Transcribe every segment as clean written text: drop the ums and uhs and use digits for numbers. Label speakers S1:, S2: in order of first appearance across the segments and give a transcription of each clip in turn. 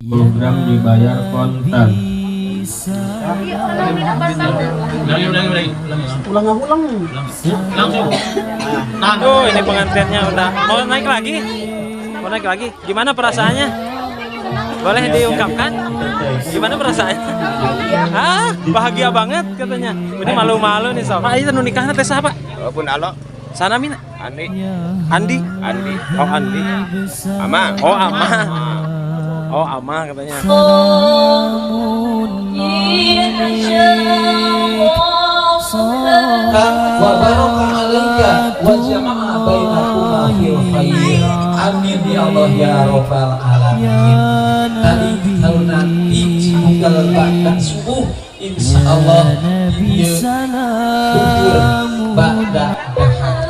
S1: Program dibayar kontan.
S2: Ulang-ulang.
S1: Langsung.
S3: Oh, ini pengantinnya udah mau naik lagi. Mau naik lagi. Gimana perasaannya? Boleh diungkapkan? Gimana perasaannya? Ah, bahagia banget katanya. Ini malu-malu nih, sob. Pak, ini nu nikahna teh saha, Pak?
S4: Walaupun alo.
S3: Sana mina?
S4: Andi.
S3: Andi.
S4: Andi.
S3: Oh, Andi.
S4: Ama.
S3: Oh, Ama. Oh, Ama katanya.
S5: Wa baraka alaika wa jama'a bainakuma fil khair. Amin ya Allah ya robbal alamin. Tadi kalau nanti buka ba'da subuh, insya Allah dia bujur ba'da dahar.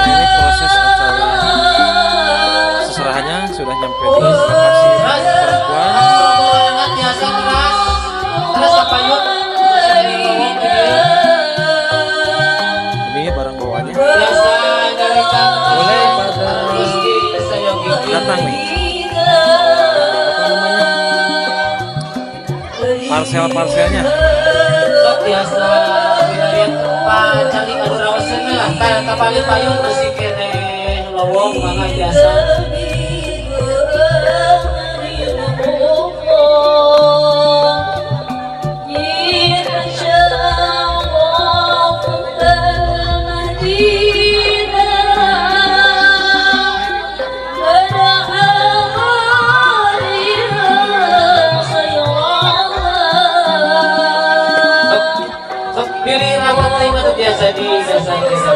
S3: Ini proses acara seserahannya sudah nyampe di lokasi perempuan.
S5: Biasa keras terus apa yuk.
S3: Ini barang bawaannya.
S5: Biasa dari
S3: Boleh pada
S5: Gusti Sayogi.
S3: Datang nih. Apa namanya? Parcel-parcelnya.
S5: Sok biasa wilayah pacaling anu raoseun lah tah kapalih payun masih keneh lowong mangga biasa. Sok sok pilih rapat teh mah biasa di biasa biasa.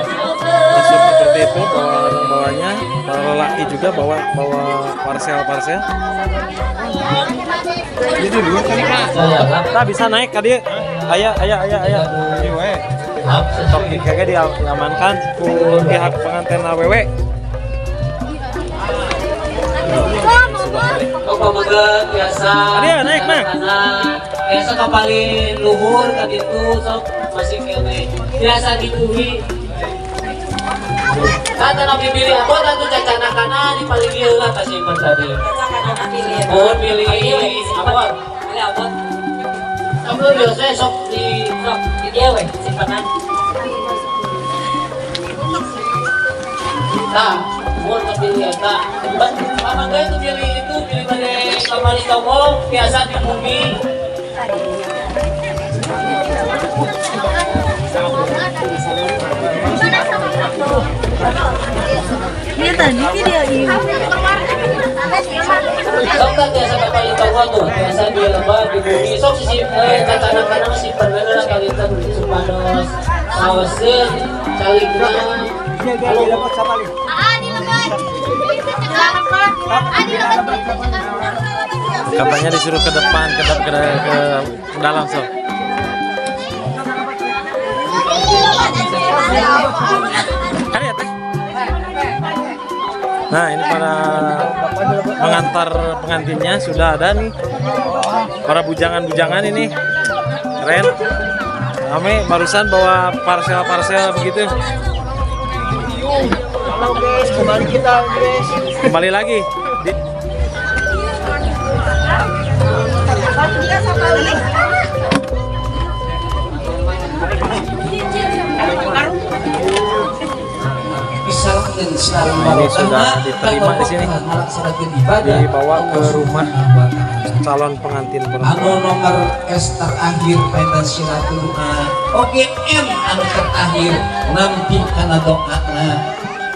S3: Masuk seperti itu bawa barang bawanya, para lelaki juga bawa bawa parcel-parcel. Kita bisa naik tadi. Ayah, ayah, ayah, ayah. Sok kayaknya diamankan ku pihak pengantin AWW.
S5: Oh, pameget biasa.
S3: Adi, naik, naik.
S5: Biasa kapalin luhur ka ditu sok masih keneh. Biasa dituhi. Kata nabi pilih apa tentu cacana kana di paling ieu lah kasimpan tadi. Oh, pilih apa?
S6: Pilih apa?
S5: Sok biasa sok di
S6: Sok, di dia we, simpanan.
S5: Nah, mau terpilih eta. Pamangga itu pilih itu pilih pada kamari tonggo biasa di bumi.
S6: Ini tadi video ini.
S5: Sok kan biasa kamari tonggo tuh, biasa di lembah di bumi. Sok sisi cacana kana simpen we lah kalitan supados saoseun caligna.
S3: Katanya disuruh ke depan, ke dalam sob. Kan ya teh? Nah, ini para pengantar pengantinnya sudah ada nih. Para bujangan-bujangan ini keren. Rame barusan bawa parcel-parcel begitu.
S2: Halo guys, kembali kita guys.
S3: Kembali lagi.
S5: Bisa Disangsakeun sareng
S3: Nah, ini sudah diterima di sini.
S5: Ngalaksanakeun ibadah
S3: Dibawa ke
S5: Allah
S3: rumah
S5: Subhanahu wa Ta'ala.
S3: Calon pengantin
S5: Anu
S3: perempuan.
S5: nomor S terakhir panginten silatul doa, oke, M anu terakhir nampi kana doana,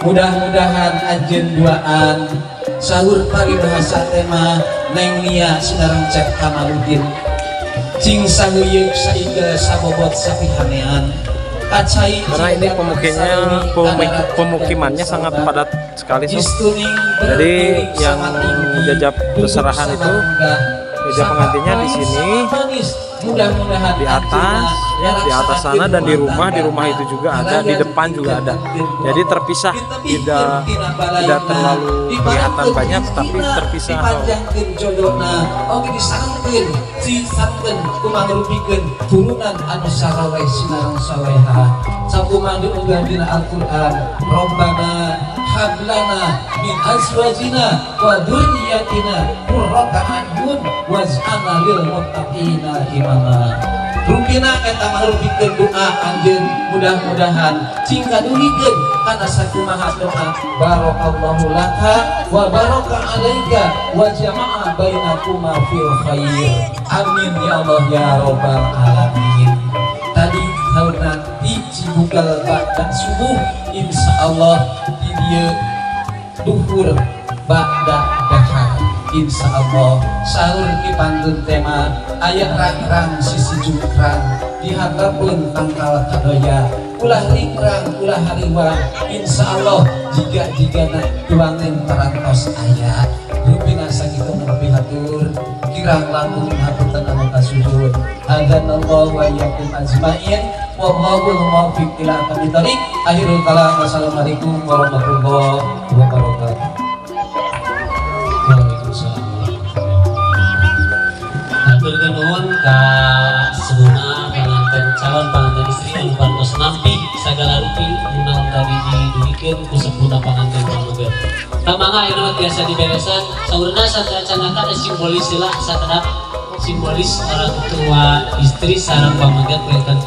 S5: mudah-mudahan anjeun duaan. Sahur paribahasa tema Neng Nia sinareng Cep Kamaludin cing sahuyeuk, saigel, sabobot, sapihanean kacai.
S3: Karena ini pemukimannya sangat padat sekali, Sob. Jadi yang jajab seserahan itu, meja pengantinnya di sini,
S5: Mudah-mudahan
S3: di atas, ya, di atas sana, dan di rumah itu juga ada, di depan juga ada. Jadi terpisah, tidak tidak terlalu kelihatan banyak, tapi terpisah.
S5: Dipanjangkeun jodohna oge, disangkeun disangkeun kumangrupikeun turunan anu saroleh sinareng soleha, sakumaha diunggal dina Al-Qur'an, Rabbana hablana min azwajina wa dzurriyyatina qurrata a'yun waj'alna lil muttaqina imama. Rupina eta mangrupikeun doa anjeun, mudah-mudahan cing kadugikeun kana sakumaha doa, barakallahu laka wa baraka alaika wa jama'a bainakuma fil khair, amin ya Allah ya rabbal alamin. Tadi tahun nanti cibukal ba'da subuh, insya Allah di dieu duhur ba'da dahar, insya Allah. Sahur ki pantun tema aya rang-rang sisi jungkrang dihandapeun tangkal kadoya, ulah ringkrang, ulah hariwang, insya Allah jika jika tuangan parantos aya. Rupina sakitu nepi hatur, kirang langkung hapunten anu kasuhun. Hadanallahu wa iyyakum ajmain, wallahul muwaffiq ila aqwamit thoriq. Akhirul kalam, wassalamualaikum warahmatullahi wabarakatuh.
S4: Waalaikumsalam. Haturkeun nuhun ka sebelumna pengantin, calon pengantin istri anu parantos nampi sagala rupi nu naon tadi didugikeun ku sepuhna panganten pameget. Mangga ayeuna mah tiasa diberesan. Saurna sateuacanna ada simbolis heula, sakedap simbolis orang tua istri sareng pameget kelihatan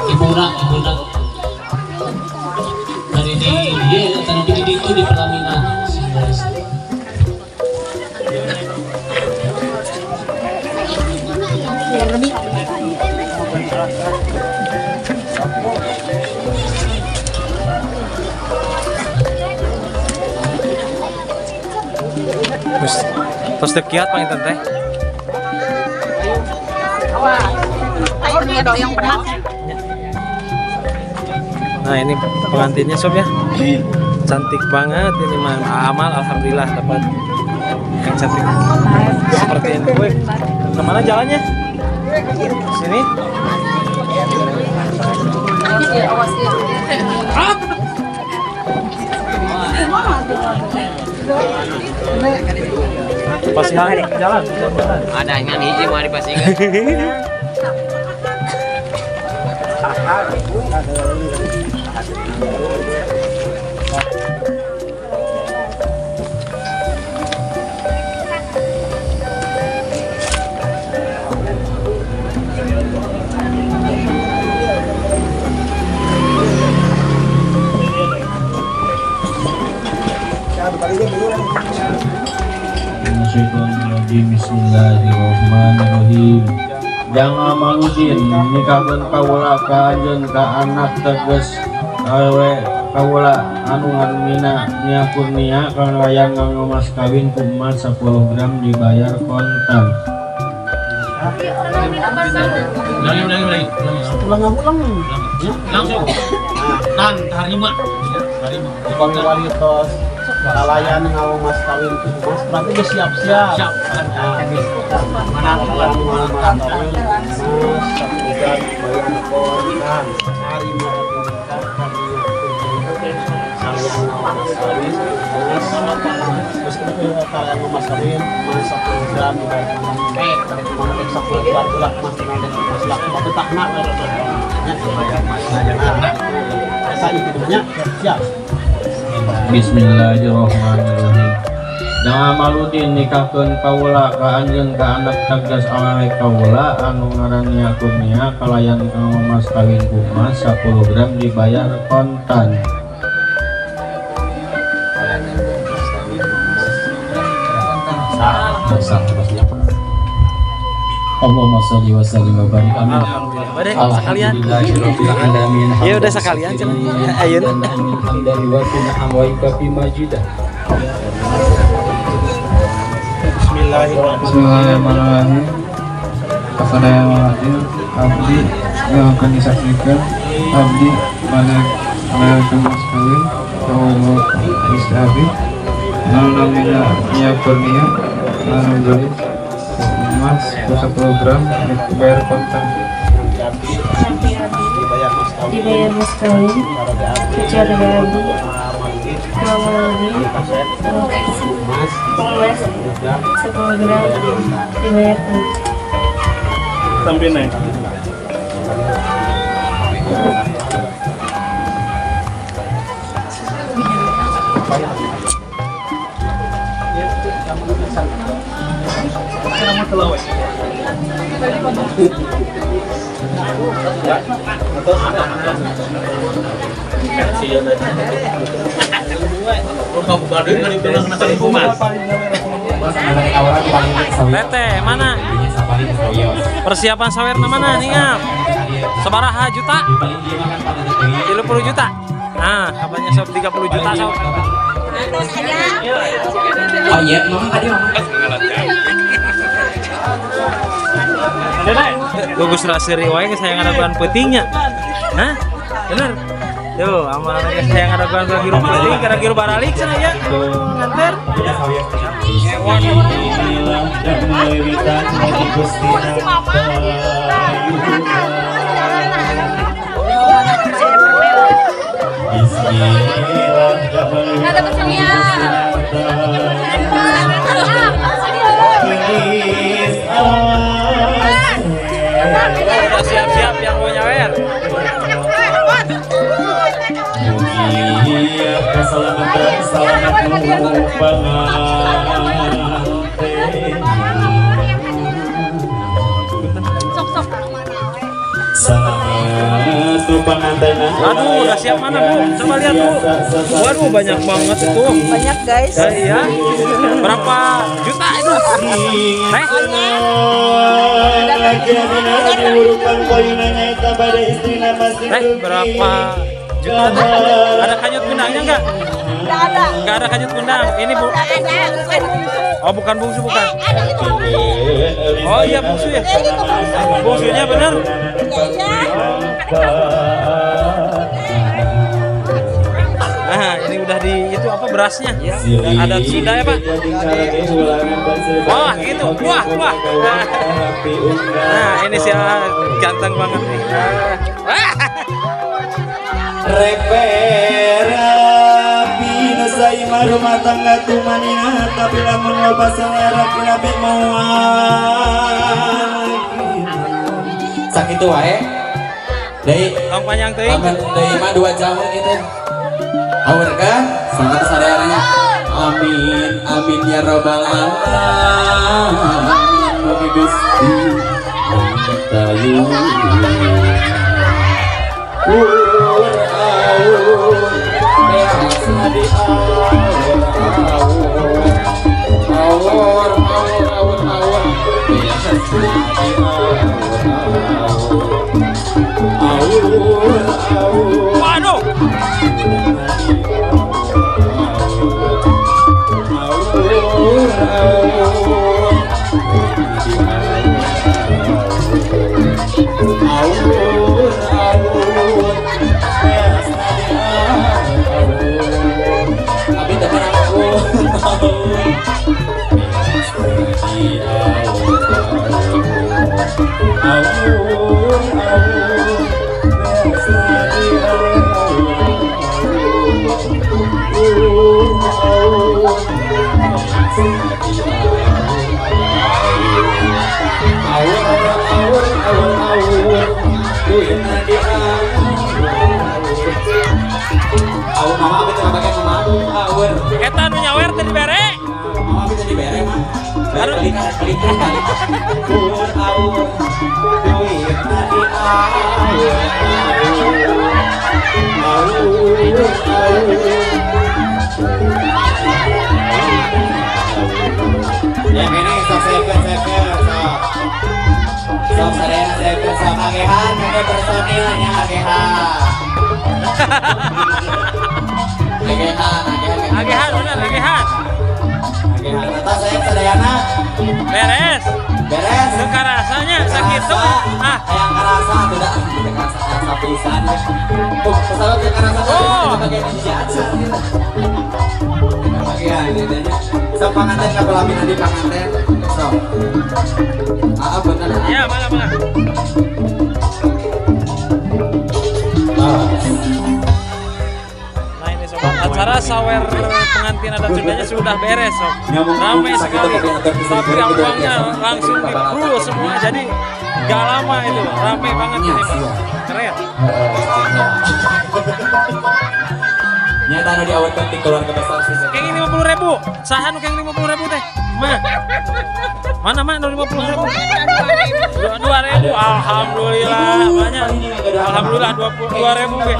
S4: ibuna ibuna dari di dieu atau di ditu di pelaminan simbolis.
S6: Biar lebih.
S3: Terus terus dekiat panginten teh.
S6: Ayo yang pernah.
S3: Nah, ini pengantinnya, sob, ya. Cantik banget ini mah. Amal alhamdulillah dapat yang cantik seperti ini. Woi, kemana jalannya? Sini.
S6: Awas ya.
S3: Pasihan jalan, jalan.
S7: Ada yang hiji mau dipasihkan.
S1: Minasyaitonirrajim. Bismillahirrahmanirrahim. Jang Amaludin nikahkeun kawula ka anjeun ka anak teges awewe kawula anu ngarmina Nia Kurnia kalayan nganggo mas kawin ku emas 10 gram dibayar kontan.
S4: Ulangi, ulangi, ulangi.
S2: Ulang, ulang.
S4: Langsung. Tan, tarima. Tarima.
S2: Upami wali tos kalayan nganggo mas kawin ku emas, berarti udah siap-siap.
S4: Siap.
S2: Nah, kalayan nganggo mas kawin emas 1 gram dibayar kontan. Tarima nikah kalian nganggo mas kawin emas, terus kalian nganggo mas kawin emas 1 gram dibayar kontan. Mana 10 gram lah mas mas lah batu takna. Ya, saya itu namanya siap.
S1: Bismillahirrahmanirrahim. Jang Amaludin nikahkeun kawula ka anjeun ka anak tegas awewe kawula anu ngaran Nia Kurnia kalayan nganggo mas kawin ku emas 10 gram dibayar kontan.
S5: Allahumma sholli wa sallim wa barik amin.
S3: Alhamdulillah. Sekalian. Ya udah sekalian cenah. Ayeuna.
S8: Bismillahirrahmanirrahim. Kepada yang hadir, abdi yang akan disaksikan, abdi pada mas kawin, bahwa istri abdi, lalu namanya Nia Kurnia, lalu beli emas 10 gram dibayar kontan.
S9: Dibayar mas kawin, kecuali abdi, emas 10 gram dibayar kontan.
S1: Sampai naik.
S3: Tete, mana? Persiapan sawer mana nih, Ngap? Sabaraha juta? 30 juta. Nah, kabarnya sob 30 juta sob.
S5: Oh iya, mama tadi mama.
S3: Gugus raseri wae geus hayang ngadaguan peutingnya. Hah? Bener? Tuh, amanah geus hayang ngadaguan giru peuting, gara giru baralik cenah ya. Nganter. Udah siap-siap yang mau nyawer. Aduh, udah siap mana, Bu? Coba lihat, Bu. Waduh, banyak banget itu.
S6: Banyak, guys.
S3: Ya, iya. Berapa juta itu? Teh? Teh, berapa juta? Ada kanyut kundangnya enggak?
S6: Enggak ada.
S3: Enggak ada kanyut kundang. Ini, Bu.
S6: Ada, bukan bungsu.
S3: Oh, bukan bungsu, bukan.
S6: Ada itu bungsu.
S3: Oh iya, bungsu ya. Bungsunya benar.
S6: Iya.
S3: Nah, ini udah di itu apa berasnya? Ada Sunda ya, Pak? Wah, gitu. Wah, wah. Nah, ini sih ganteng banget nih.
S1: Rumah tangga tumanina tapi lamun loba selera rapi moal
S5: sakitu wae deui
S3: tong panjang teuing
S5: lamun deui mah 2 jam gitu aurkeun sangat sadaranya amin amin ya robbal alamin mugi Gusti tayu awur awur awur awur awur awur.
S3: Waduh.
S5: Awur awur awur awur. Abi teman aku.
S3: Eta nu nyawer teh dibere.
S5: Mama abi teh dibere mah. Balik balik balik. Awur awur. Ya ini. Personilnya agehan. Agehan, agehan.
S3: Agehan bener, agehan.
S5: Agehan. Atas saya sadayana.
S3: Beres.
S5: Beres.
S3: Teu karasanya sakitu. Ah,
S5: Hayang karasa tidak tidak karasa karasa pisan. Oh, pesawat teu karasa
S3: Oh.
S5: bagian hiji aja. Bagian ini nya. Sok panganten ka pelamin di panganten. Sok. Ah, bener.
S3: Ya, mana mana.
S5: Ah.
S3: Nah, ini sobat, acara sawer pengantin adat Sundanya sudah beres, sob. Ramai sekali. Tapi uangnya langsung di semua, jadi gak lama itu, ramai banget ini, Pak. Keren.
S5: Nyata anu diawetkeun ti keluarga besar sih.
S3: Keng 50.000, saha nu keng 50.000 teh? Mana? Mana mana 50.000? 2.000, alhamdulillah banyak. Alhamdulillah 22.000 ge.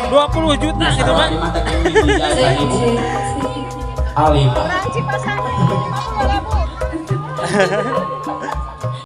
S3: 20 juta itu mah.
S5: Alif.
S6: Orang Cipasante 50.000.